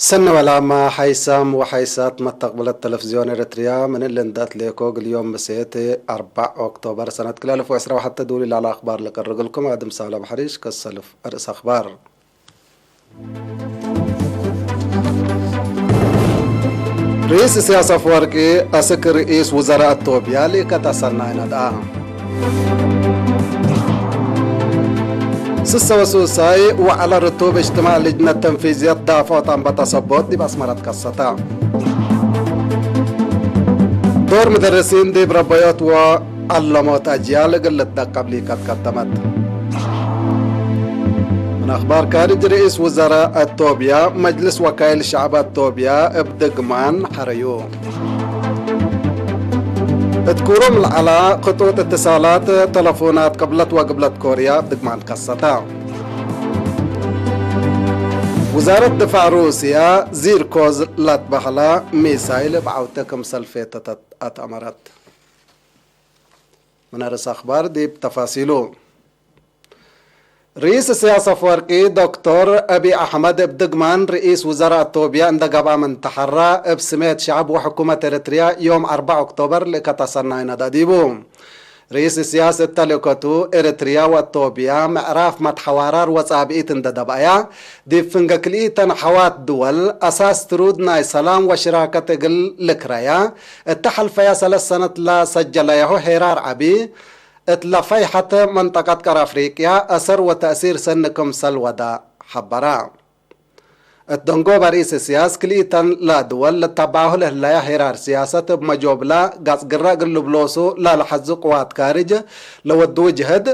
ሰነ ወላማ ሓይሳም ወሓይሳት መተቕብለት ተለፍዝዮን ኤርትርያ፣ ምን እለ እንዳት ሌኮ ግልዮም ምሴት ኣርባዕ ኦክቶበር ሰነት ክልተ ኣልፍ ወዕስራ ወሓተ ድውል ላላ ኣኽባር ለቀርግልኩም ኣድም ሳላ ባሕሪሽ ከሰልፍ ርእስ ኣኽባር። ርኢስ እስያስ ኣፈወርቂ ኣስክ ርኢስ ውዘራ ኣቶብያ ሊቀት ኣሰናይ ነድኣ። ስሰ ወሱሳይ ወዓላ ርቱብ እጅትማዕ ልጅነት ተንፊዝየት ዳፍዖት ኣንበጣ ሰቦት ዲብ ኣስመራ ትከሰታ። ዶር ምደርሲን ዲብ ረበዮት ወ ኣለሞት ኣጅያል እግል ልትደቀብ ሊቀት ቀደመት። ምን ኣኽባር ካርጅ ርኢስ ውዘራ ኣቶብያ፣ መጅልስ ወካይል ሸዕብ ኣቶብያ እብ ድግማን ሐረዩ። እት ኩሩም ለዐላ ክጡጥ እትሳላት ተለፎናት ቅብለት ወግብለት ኮርያ እብ ድግማን ከሰታ። ውዛረት ድፋዕ ሩስያ ዚርኮዝ ላትበህላ ሚሳይል እብ ዐውተ ክምሰል ፌተተት ኣትአመረት። ምን ርእስ ኣኽባር ዲብ ተፋሲሉ። ርኢስ እስያስ ኣፈወርቂ ዶክቶር አብይ ኣሕመድ እብ ድግማን ርኢስ ውዘራ ኣቶብያ እንደ ገብኣ ምን ተሐራ፣ እብ ስሜት ሸዕብ ወሕኩመት ኤርትርያ ዮም ኣርባዕ ኦክቶበር ልእከት ኣሰናይ ነዳ ዲቡ። ርኢስ እስያስ እተ ልእከቱ፣ ኤርትርያ ወአቶብያ ምዕራፍ መትሐዋራር ወጻብኢት እንደ ደብኣያ፣ ዲብ ፍንገ ክልኢተን ሐዋት ድወል፣ ኣሳስ ትሩድ ናይ ሰላም ወሽራከት እግል ልክረያ፣ እተ ሐልፈያ ሰለስ ሰነት ለሰጀለያሁ ሄራር ዐቢ፣ እት ለፈይሐት መንጠቀት ቀር አፍሪቅያ አሰር ወተእሲር ሰኒ ክምሰል ወዳ ሐበራ። እት ደንጎበ ርኢስ እስያስ ክልኢተን ለድወል ለተባሁ ለህለያ ሄራር ስያሰት እብ መጆብላ ጋጽ ግረ እግል ልብሎሱ ላለሐዙ ቅዋት ካርጅ ለወዱ ጅህድ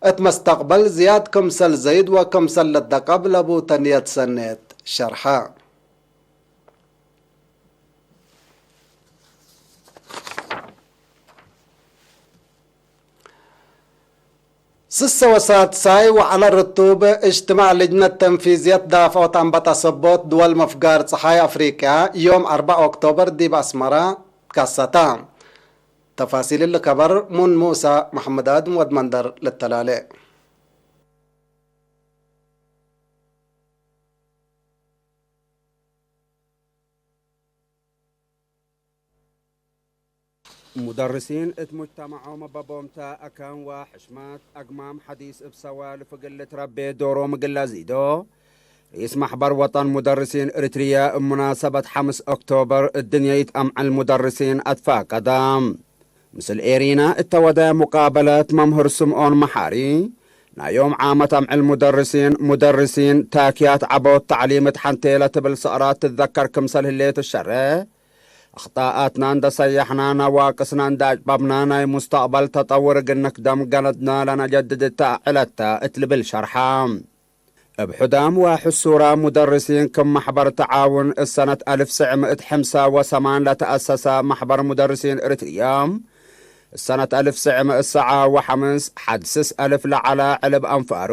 እት መስተቅበል ዝያድ ክምሰል ዘይድ ወክምሰል ለደቀብ ለቡተ ንየት ሰኔት ሸርሐ። ስሰ ወሳድሳይ ወዐለ ርቱብ እጅትማዕ ልጅነት ተንፊዝየት ዳፍዖት አንበጣ ሰቦት ድወል መፍጋር ጸሓይ አፍሪቅያ ዮም አርባዕ ኦክቶበር ዲብ አስመራ ትካሰታ። ተፋሲል እሊ ከበር ሙን ሙሳ መሐመድ አድም ወድ መንደር ልተላሌ። ሙደርሲን እት ሙጅተመዖም እበ ቦምታ አካን ወሕሽመት አግማም ሐዲስ እብ ሰዋልፍ እግል ልትረቤ ዶሮም እግል ለዚዶ፣ ርኢስ መሕበር ወጠን ሙደርሲን እርትርየ እብ ሙናሰበት ሐምስ ኦክቶበር እድንየይት አምዕል ሙደርሲን አትፋቀደ። ምስል ኤሪና እተወደ ሙቃበለት መምህር ስምኦን መሓሪ፣ ናይ ዮም ዓመት አምዕል ሙደርሲን፣ ሙደርሲን፣ ታክያት ዐቦት ተዕሊም እት ሐንቴ ለትብል ሰዕራት ትትዘከር ክምሰል ህሌት እሸረ፣ አኽጣኣትና እንደ ሰያሕና፣ ነዋቅስና እንደ አጭባብና፣ ናይ ሙስተቅበል ተጠውር እግል ንክደም ገነድና ለነጀድድ እተ ዕለተ እት ልብል ሸርሐ። እብ ሑዳም ወሕሱራ ሙደርሲን ክም መሕበር ተዓውን፣ እሰነት አልፍ ስዕ ምእት ሕምሳ ወሰማን ለተአሰሰ መሕበር ሙደርሲን እርትርያ፣ እሰነት አልፍ ስዕ ምእት ሰዓ ወሐምስ ሐድ ስስ አልፍ ለዐላ ዕልብ አንፋሩ፣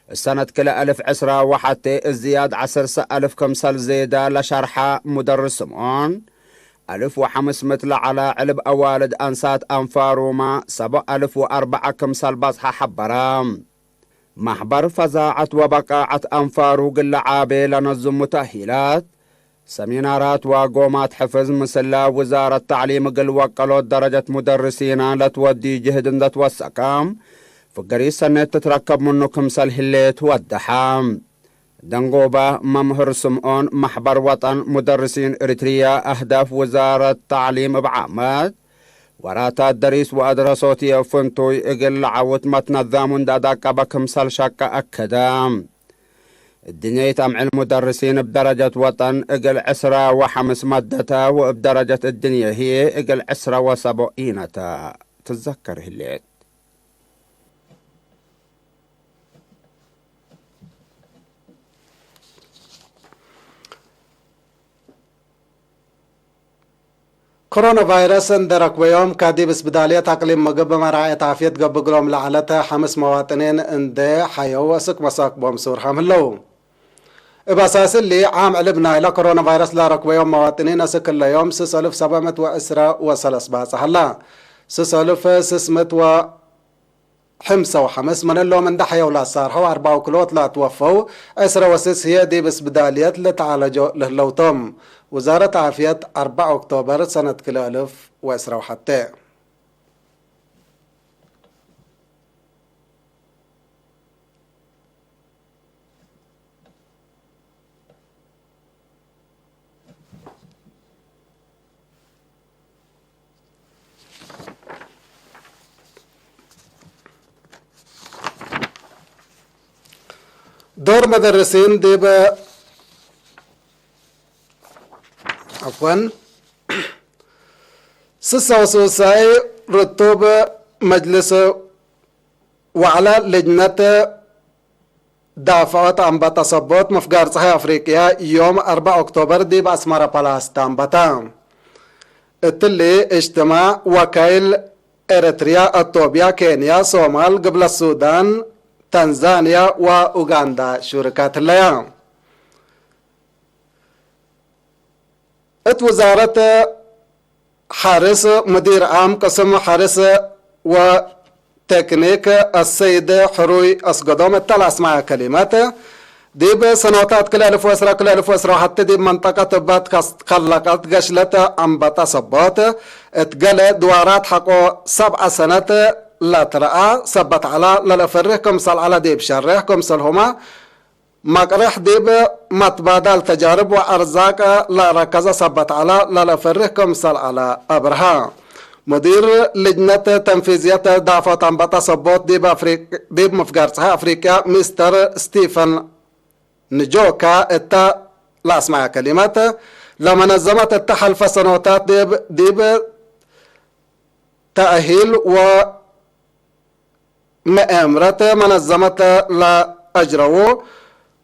እሰነት ክለ አልፍ ዕስራ ወሐቴ እዝያድ ዐስር ሰ አልፍ ክምሰል ዜዳ ለሸርሐ ሙደርስ ስምዖን፣ አልፍ ወሐምስ ምእት ለዐላ ዕልብ አዋልድ አንሳት አንፋሩማ ሰቦ አልፍ ወአርበዓ ክምሰል በጽሐ ሐበረ። ማሕበር ፈዛዐት ወበቃዐት አንፋሩ እግል ለዓቤ ለነዙም ሙተእሂላት፣ ሰሚናራት ወጎማት ሕፍዝ ምስለ ውዛረት ተዕሊም እግል ወቀሎት ደረጀት ሙደርሲና ለትወዲ ጅህድ እንደ ትወሰከ፣ ፍግሪ ሰኔት ትትረከብ ምኑ ክምሰል ህሌት ወደሐ። ደንጎበ መምህር ስምዖን፣ ማሕበር ወጠን ሙደርሲን እርትርያ፣ አህዳፍ ውዛረት ተዕሊም እብ ዓመት፣ ወራታት ደሪስ ወአድረሶት ፍንቱይ እግል ለዐውት መትነዛሙ እንደ አዳቀበ ክምሰል ሸቀ አከደ። እድንየይት አምዕል ሙደርሲን እብ ደረጀት ወጠን እግል ዕስራ ወሐምስ መደተ ወእብ ደረጀት እድንየ ህዬ እግል ዕስራ ወሰቦ ኢነተ ትዘከር ህሌት። ኮሮና ቫይረስ እንደ ረክበዮም፣ ካዲብ እስብዳልየት አቅሊም ምግብ መራዕየት ዓፍየት ገብእ እግሎም ለዐለት ሐምስ መዋጥኒን እንደ ሐየው፣ እስክ መሳክቦም ሱርሓም ህለው። እብ አሳስ እሊ፣ ዓም ዕልብ ናይለ ኮሮና ቫይረስ ለረክበዮም መዋጥኒን እስክ ህለዮም ስስ አልፍ ሰብዕ ምእት ወዕስራ ወሰለስ ባጽሕ ሀላ። ስስ አልፍ ስስ ምእት ወ ሕምሰው ሐመስ መነሎም እንዳ ሐየው ላሳርሐው አርባው ክሎት ላትወፈው ዕስረ ወስስ ህየ ዲብስ ብዳልየት ለተዓለጆ ለህለውቶም። ውዛረት ዓፍየት አርባዕ ኦክቶበር ሰነት ክልኤ እልፍ ወዕስረ ወሐተ። ዶር መደርሲን ዲብ፣ ዐፍወን፣ ስሳ ወስሳይ ርቱብ መጅልስ ዋዕላ ልጅነት ዳፍዖት አንበጣ ሰቦት ምፍጋር ጸሓይ አፍሪቅያ ዮም አርባዕ ኦክቶበር ዲብ አስመራ ፓላስ ዳንበታ። እትሊ እጅትማዕ ወካይል ኤረትርያ፣ አቶብያ፣ ኬንያ፣ ሶማል፣ ግብለት ሱዳን፣ ታንዛንያ ወኡጋንዳ ሹርካት ህለያ። እት ውዛረት ሐርስ፣ ሙዲር ዓም ቅስም ሐርስ ወቴክኒክ አሰይድ ሕሩይ አስገዶም እተ ለአስማዐ ከሊመት፣ ዲብ ሰኖታት ክልኤ እልፍ ወዕስራ ክልኤ እልፍ ወዕስራ ወሐተ ዲብ መንጠቀት እበት ከስ-፣ ከለቀት ገሽለት አንበጣ ሰቦት፣ እት ገለ ድዋራት ሐቆ ሰብዐ ሰነት ለትረአ ሰበት ዐላ ለለፈርህ ክምሰል ዐላ ዲብ ሸርሕ ክምሰልሁመ መቅርሕ ዲብ መትባዳል ተጃርብ ወአርዛቅ ለረከዘ ሰበት ዐለ ለለፈርህ ክምሰል ዐለ አብርሃ። ሙዲር ልጅነት ተንፊዝየት ዳፎት አንበጣ ሰቦት ዲብ አፍሪቅ-፣ ዲብ ምፍጋር ጸሓይ አፍሪቅያ ሚስተር ስቲፈን ንጆካ እተ ለአስመዐ ከሊመት፣ ለመነዘመት እተ ሐልፈ ሰኖታት ዲብ፣ ዲብ ተእሂል ወ መኤምረት መነዘመት ለአጅረዉ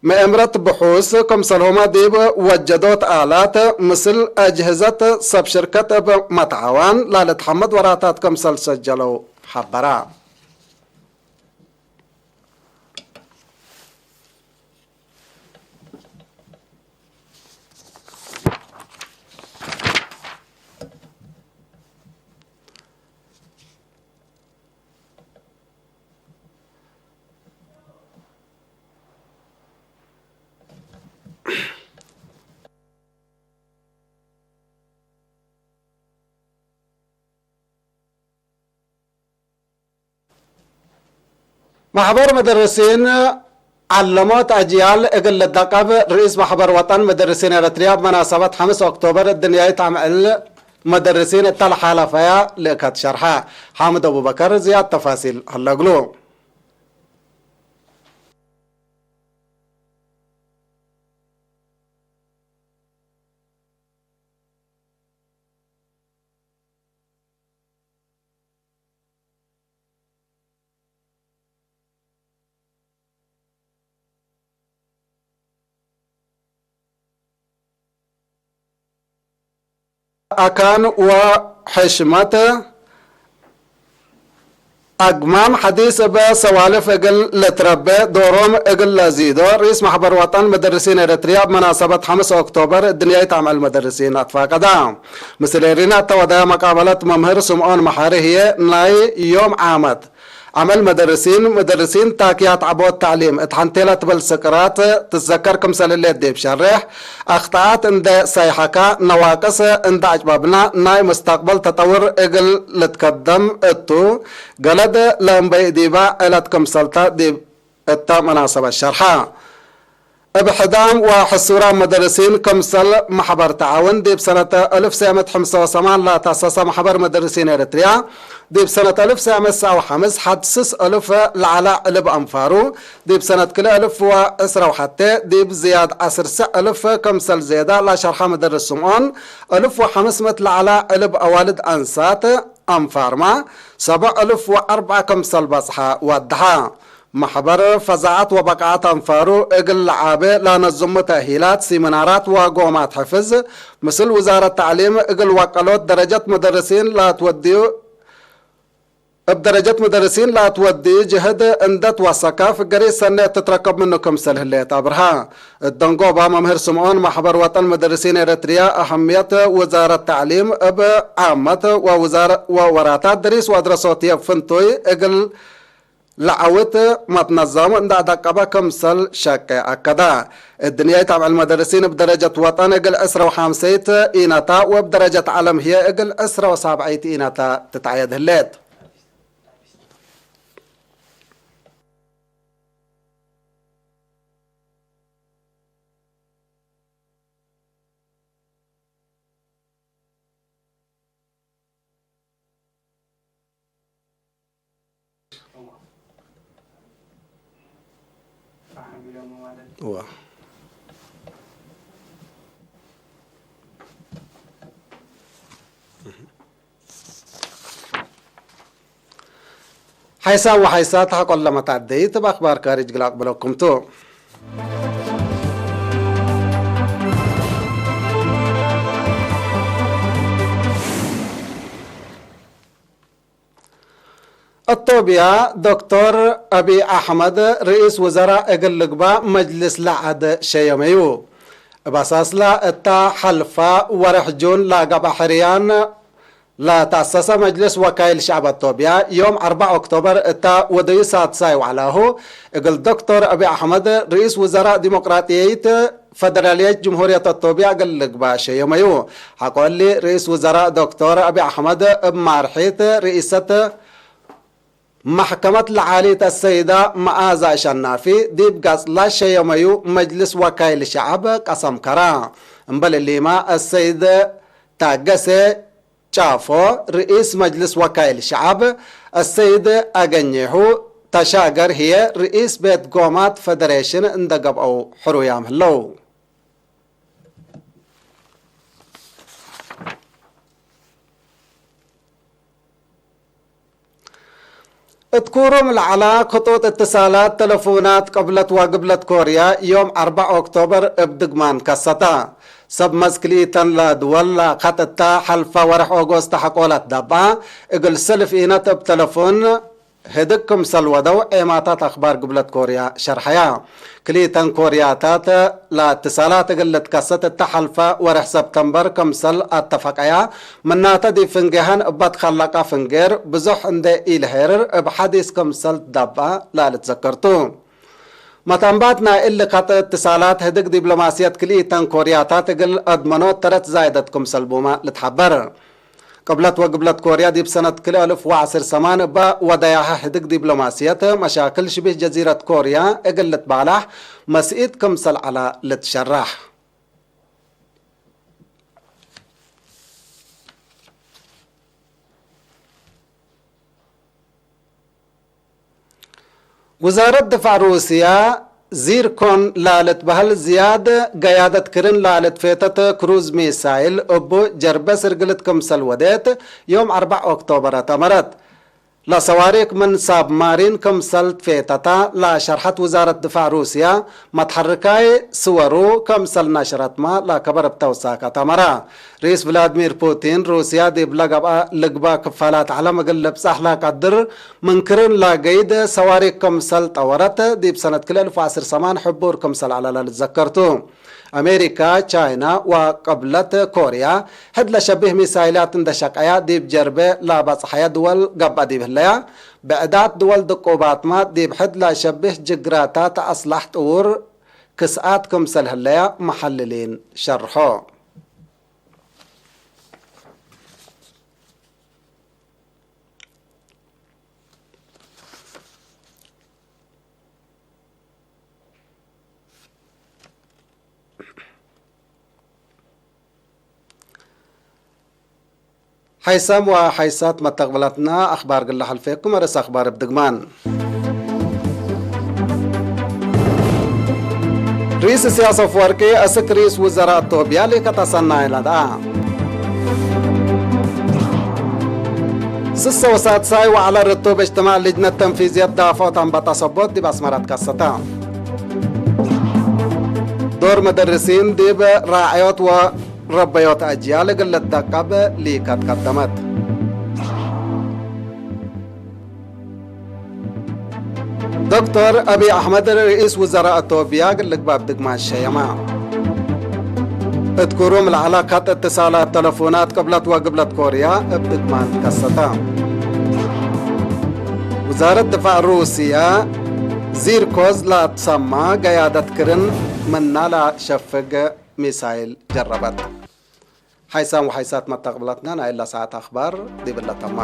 መኤምረት ብሑስ ክምሰልሁመ ዲብ ወጀዶት አላት ምስል አጅህዘት ሰብ ሽርከት እብ መትዓዋን ላልትሐመድ ወራታት ክምሰል ሰጀለው ሐበራ። ማሕበር መደርሲን ዓለሞት አጅያል እግል ልደቀብ ርኢስ ማሕበር ወጠን መደርሲን ኤረትርያ ብመናሰበት ሐምስ ኦክቶበር እድንያይት አምዕል መደርሲን እተ ለሓለፈያ ልእከት ሸርሐ። ሓምድ አቡበከር ዝያድ ተፋሲል ሀለ እግሉ። አካን ወሕሽመት አግማም ሐዲስ እበ ሰዋልፍ እግል ልትረበ ዶሮም እግል ለዚዶ ርኢስ ማሕበር ወጠን መደርሲን ኤረትርያ እብ መናሰበት ሐምስ ኦክቶበር እድንያይት አምዕል መደርሲን አትፋቀዳ። ምስል ኤሪና እተ ወዳያ መቃበለት መምህር ስምዖን መሓሪ ህዬ ናይ ዮም ዓመት አመል መደርሲን፣ መደርሲን ታክያት ዐቦት ተዕሊም እት ሐንቴ ለትብል ስቅራት ትዘከር ክምሰል ህሌት ዲብ ሸሬሕ፣ አኽጠኣት እንዴ ሰይሐካ፣ ነዋቅስ እንዴ አጭበብና፣ ናይ ሙስተቅበል ተጠውር እግል ልትከደም እቱ፣ ገለድ ለእምበይ ዲባ ዐለት ክምሰልተ ዲብ እተ መናሰበት ሸርሐ። እብ ሕዳም ወሕሱራን መደርሲን ክምሰል ማሕበር ተዓውን ዲብ ሰነት እልፍ ሰመት ሐምሳ ወሰማን ለተአሰሰ ማሕበር መደርሲን ኤረትርያ፣ ዲብ ሰነት እልፍ ሰመት ሰዓው ሐምስ ሐድ ስስ እልፍ ለዐለ ዕልብ አንፋሩ፣ ዲብ ሰነት ክልኤ እልፍ ወዕስራ ወሐቴ ዲብ ዝያድ ዐስር ስዕ እልፍ ክምሰል ዜዳ ለሸርሐ መደርስ ስምዖን፣ እልፍ ወሐምስ መት ለዐለ ዕልብ አዋልድ አንሳት አንፋርማ፣ ሰብዕ እልፍ ወአርብዓ ክምሰል በጽሐ ወደሐ። ማሕበር ፈዛዐት ወበቃዐት አንፋሩ እግል ለዓቤ ለነዝሙ ተእሂላት፣ ሲሚናራት ወጎማት ሕፍዝ፣ ምስል ውዛረት ተዕሊም እግል ወቀሎት ደረጀት መደርሲን ለአትወድዩ፣ እብ ደረጀት መደርሲን ለአትወድዩ ጅህድ እንዴ ትወሰከ፣ ፍገሪት ሰኔት ትትረከብ ምኑ ክምሰል ህሌት አብርሃ። እት ደንጎባ መምህር ስምዖን፣ ማሕበር ወጠን መደርሲን ኤረትርያ፣ አሀምየት ውዛረት ተዕሊም እብ ዓመት ወውዛረ-፣ ወወራታት ደሪስ ወአድረሶት የብ ፍንቱይ እግል ለዓውት ማትናዛሙ እንዳ ዳቀባ ከምሰል ሸቀ ኣከዳ። እድንያይ ታብዕል መደረሲን ብደረጀት ወጠን እግል ዕስራ ወሓምሰይት ኢነታ ወብደረጀት ዓለም ህየ እግል ዕስራ ወሳብዐይት ኢነታ ትትዓየድ ህሌት። እዋ። ሓይሳ ወሓይሳ ተሓቆለመት ኣደይት ብኣኽባር ካሪጅ ግላቕ ብለኩምቱ። ኣቶብያ ዶክተር ኣቢ ኣሕመድ ርእስ ውዘራ እግል ልግባ መጅልስ ለዓድ ሸየመዩ። እብ ኣሳስላ እታ ሐልፋ ወርሕ ጁን ላገብኣ ሕርያን ለተኣሰሰ መጅልስ ወካይል ሸዕብ ኣቶብያ ዮም ኣርባዕ ኦክቶበር እታ ወደዩ ሳድሳይ ዋዕላሁ እግል ዶክተር ኣቢ ኣሕመድ ርእስ ውዘራ ዲሞቅራጥየይት ፈደራልየት ጅምሁርየት ኣቶብያ እግል ልግባ ሸየመዩ። ሐቆሊ ርእስ ውዘራ ዶክተር ኣቢ ኣሕመድ እብ ማርሒት ርእሰት ማሕከመት ለዓሊት ኣሰይዳ መኣዛ ሸናፊ ዲብ ጋጽላ ሸየመዩ መጅልስ ወካይል ሸዓብ ቀሰም ከራ። እምበል እሊማ ኣሰይድ ታገሰ ጫፎ ርእስ መጅልስ ወካይል ሸዓብ፣ ኣሰይድ ኣገኘሁ ተሻገር ህየ ርእስ ቤት ጎማት ፈደሬሽን እንደ ገብአው ሕሩያም ህለው። እት ኩሩም ለዐላ ክጡጥ እትሳላት ተለፉናት ቅብለት ወግብለት ኮርያ ዮም ኣርባዕ ኦክቶበር እብ ድግማን ከሰታ። ሰብ መዝ ክልኢተን ለድወል ለካት እታ ሐልፋ ወርሕ ኦጎስት ሐቆላት ዳባ እግል ሰልፍ ኢነት እብ ተለፉን ህድግ ክምሰል ወደው ዔማታት ኣኽባር ግብለት ኮርያ ሸርሐያ። ክልኢተን ኮርያታት ለእትሳላት እግል ልትከሰት እተ ሐልፈ ወርሕ ሰብተምበር ክምሰል ኣተፈቀያ። ምናተ ዲብ ፍንጌሀን እበ ትኸለቃ ፍንጌር ብዙሕ እንዴ ኢልሄርር እብ ሐዲስ ክምሰል ትዳብአ ለልትዘከርቱ። መተንባት ናይ እሊ ከጥ እትሳላት ህድግ ዲብሎማስየት ክልኢተን ኮርያታት እግል አድመኖት ተረት ዛይደት ክምሰል ቡመ ልትሐበር። ቅብለት ወግብለት ኮርያ ዲብ ሰነት ክልኤ እልፍ ወዐስር ሰማን እበ ወደያሀ ህድግ ዲብሎማስየት መሻክል ሽቢህ ጀዚረት ኮርያ እግል ልትባላሕ መስኢት ክምሰል ዐላ ልትሸራሕ። ውዛረት ድፋዕ ሩስያ ዚርኮን ላልትበህል ዝያድ ገያደት ክርን ላልትፌተት ክሩዝ ሚሳይል እቡ ጀርበ ስርግልት ክምሰል ወዴት ዮም ኣርባዕ ኦክቶበር ኣተመረት። ለሰዋሪክ ምን ሳብማሪን ክምሰል ትፌተታ ለሸርሐት ውዛረት ድፋዕ ሩስያ፣ መትሐርካይ ስወሩ ክምሰል ነሽረትመ ለከበር እብ ተውሳክ ኣተመረ። ርኢስ ቭላድሚር ፑቲን፣ ሩስያ ዲብ ለገብአ ልግበእ ክፋላት ዐለም እግል ልብጻሕ ለቀድር ምን ክርን ለገይድ ሰዋሪክ ክምሰል ጠወረት፣ ዲብ ሰነት ክልኤ እልፍ ወዐስር ሰማን ሕቡር ክምሰል ዐለ ለልትዘከርቱ። ኣሜሪካ፣ ቻይና ወቅብለት ኮርያ፣ ሕድ ለሸቢህ ሚሳይላት እንደ ሸቀያ ዲብ ጀርቤ ለበጽሐየ ድወል ገብአ ዲብ ህለያ፣ ብዕዳት ድወል ድቁባትመ ዲብ ሕድ ለሸቢህ ጅግራታት አስላሕ ጥዉር ክስኣት ክምሰል ህለያ መሐልሊን ሸርሖ። ሓይሳም ወሓይሳት መተቅብላትና ኣኽባር ግላ ሓልፌኩም፣ ኣርእስ ኣኽባር ብድግማን። ርኢስ እስያስ ኣፍወርቂ ኣስክ ርኢስ ውዘራ ኣቶብያ ሊከታ ሰናይ ለድኣ። ስሰ ወሳድሳይ ወዓላ ርቱብ እጅትማዕ ልጅነት ተንፊዝየት ዳፎት ኣንባጣ ሰቦት ዲብ ኣስመራ ትከሰታ። ዶር መደርሲን ዲብ ራዕዮት ወረበዮት ኣጅያል እግል ልትደቀብ ሊከት ቀደመት። ዶክተር አብይ አሕመድ ርኢስ ውዘራ አቶብያ እግል ልግባእ ብድግማት ሸየማ። እት ኩሩም ለዐለ ከጥ እትሳላት ተለፉናት ቅብለት ወግብለት ኮርያ እብ ድግማን ከሰተ። وزارة دفاع روسيا زيركوز لا تسمى قيادة كرن من نالا شفق ميسايل جربت. ሓይሳን ወሓይሳት መተቕብላትና ናይ ላ ሰዓት ኣኽባር ዲብላ ተማ።